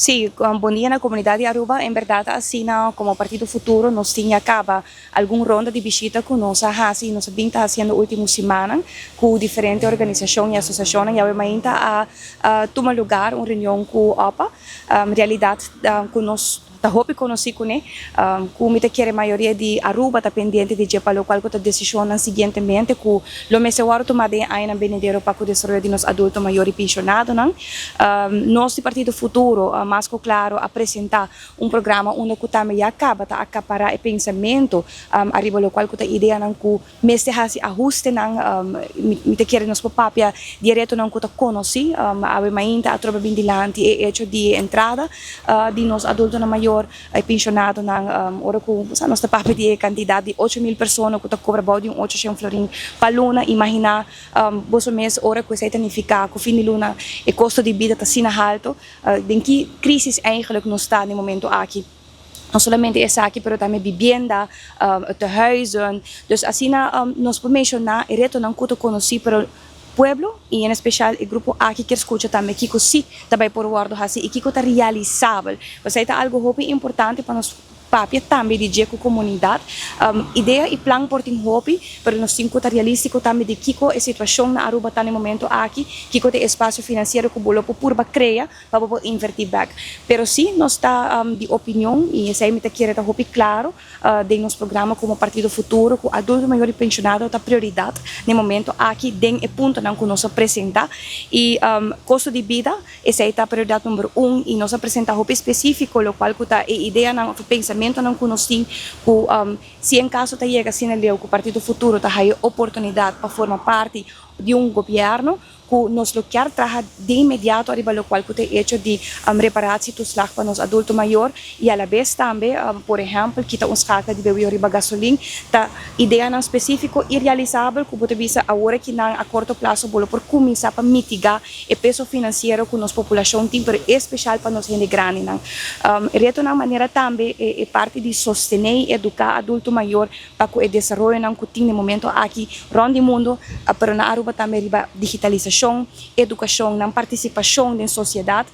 Sí, bon dia na comunidad di Aruba. En berdad asina como Partido Futuro nos tin ya caba algun ronda di bishita cu nos a haci y nos a bin ta haciendo ultimo simannan cu diferente organisacion y asociacionnan. Yawe mainta a tuma lugar un reunion cu OPA. Realidad cu nos ta hopi conoci cune, cu mi ta kere mayoria di Aruba ta pendiente di dje pa locual cu ta decisionnan siguientemente cu lo mester wordo tuma den e añanan benidero pa cu desaroyo di nos adulto mayor y pensionadonan. Nos di Partido Futuro mas cu claro a presenta un programa unda cu tambe ya caba ta acapara e pensamento ariba locual cu ta ideanan cu mester haci ahustenan. Mi ta kere nos por papia di e retonan cu ta conoci. Awe mainta atrobe bin dilanti e hecho di e entrada di nos adultonan mayor y pensionadonan, ora cu nos ta papia di e cantidad di 8000 persona cu ta cobra bao di un 800 florin pa luna. Imagina boso mes ora cu esey ta nifica cu fin di luna e costo di bida ta asina halto, den ki crisis eigenlijk nos ta den momento aki. No solamente esaki, pero tambe bibienda, tehuizen. Dus asina nos por menciona e retonan cu ta conoci, pero pueblo y en especial e grupo aki kier scucha tambe kico si ta bay por wordo haci y kico ta realisabel. Esey ta algo hopi importante pa nos papia tambe di dje cu comunidad. Idea y plan por tin hopi, pero nos tin cu ta realistico tambe di kico e situacion na Aruba ta na e momento aki, kico ta e espacio financiero cu bo lo por purba crea pa bo por inverti bek. Pero si nos ta di opinion, y esey mi ta kere ta hopi claro den nos programa como Partido Futuro, cu adulto mayor y pensionado ta prioridad na e momento aki den e puntonan cu nos a presenta. Y costo di bida, esey ta prioridad number un, y nos a presenta hopi specifico locual cu ta e ideanan of e pensamentonan cu nos tin cu si en caso ta yega asina leu cu Partido Futuro ta haya oportunidad pa forma parti di un gobierno, cu nos lo kier traha de inmediato ariba locual cu ta e hecho di reparatietoeslag pa nos adulto mayor y a la bes tambe, por ehempel, kita un schakel di BBO riba gasolin, ta ideanan specifico y realisabel cu bo ta bisa awor aki nan a corto plazo bo lo por cuminsa pa mitiga e peso financiero cu nos populacion tin, pero especial pa nos hende grandinan. Retonan manera tambe e parti di sostene y educa adulto mayor pa cu e desaroyonan cu tin den momento aki rond di mundo, pero na Aruba tambe riba digitalisacion, educacion, nan participacion den sociedad,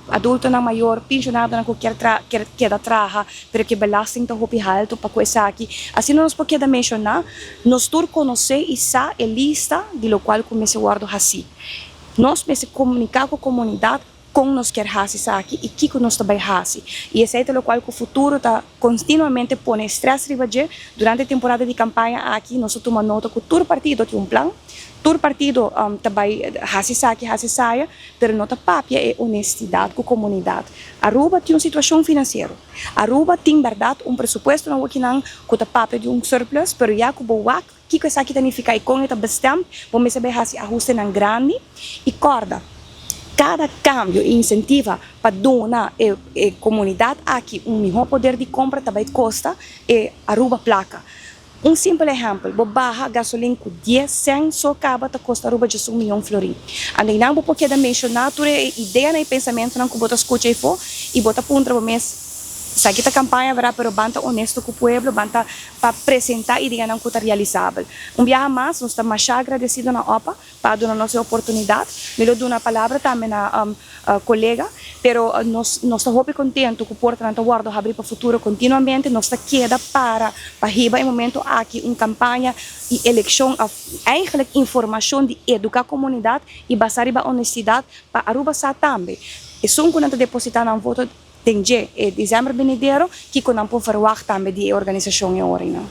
adultonan mayor, pensionadonan cu kier tra kier keda traha, pero cu e belasting ta hopi halto pa cu esaki. Asina nos por keda menciona, nos tur conoce y sa e lista di locual cu mester wordo haci. Nos mester comunica cu comunidad con nos kier haci esaki y kico nos ta bay haci. Y esey ta locual cu Futuro ta continuamente pone stress riba dje. Durante e temporada di campaña aki nos ta tuma nota cu tur partido tin un plan, tur partido ta bay haci esaki, haci esaya, pero no ta papia e honestidad cu comunidad. Aruba tin un situacion financiero. Aruba tin berdad un presupuesto na wokinan cu ta papia di un surplus, pero ya cu bo wak kiko esaki ta nifiká i kon e ta bestemd, bo mester bai hasi ahustenan grandi i kòrda kada kambio i insentiva pa duna e e komunidat aki un mihó poder di kompra ta bai kosta e Aruba plaka. Un simpel ehèmpel, bo baha gasolin ku dies sèn so kaba ta kosta Aruba djes un miyon florin. Andeinan bo por keda menshoná tur e ideanan i pensamentunan ku bo ta skucha efó i bo ta puntra bo mes, Esaki ta campaña verdad, pero ban ta honesto cu pueblo, ban ta pa presenta ideanan cu ta realisabel. Un biaha mas nos ta masha agradecido na OPA pa a duna nos e oportunidad. Mi lo duna palabra tambe na colega, pero nos nos ta hopi contento cu portanan ta wordo habri pa futuro continuamente. Nos ta keda para pa hiba e momento aki un campaña y eleccion of eigenlijk informacion di educa comunidad y basa riba honestidad pa Aruba sa tambe esun cu nan ta deposita nan voto den dje e december benidero, kiko nan por verwacht tambe di e organisashon e ora einan.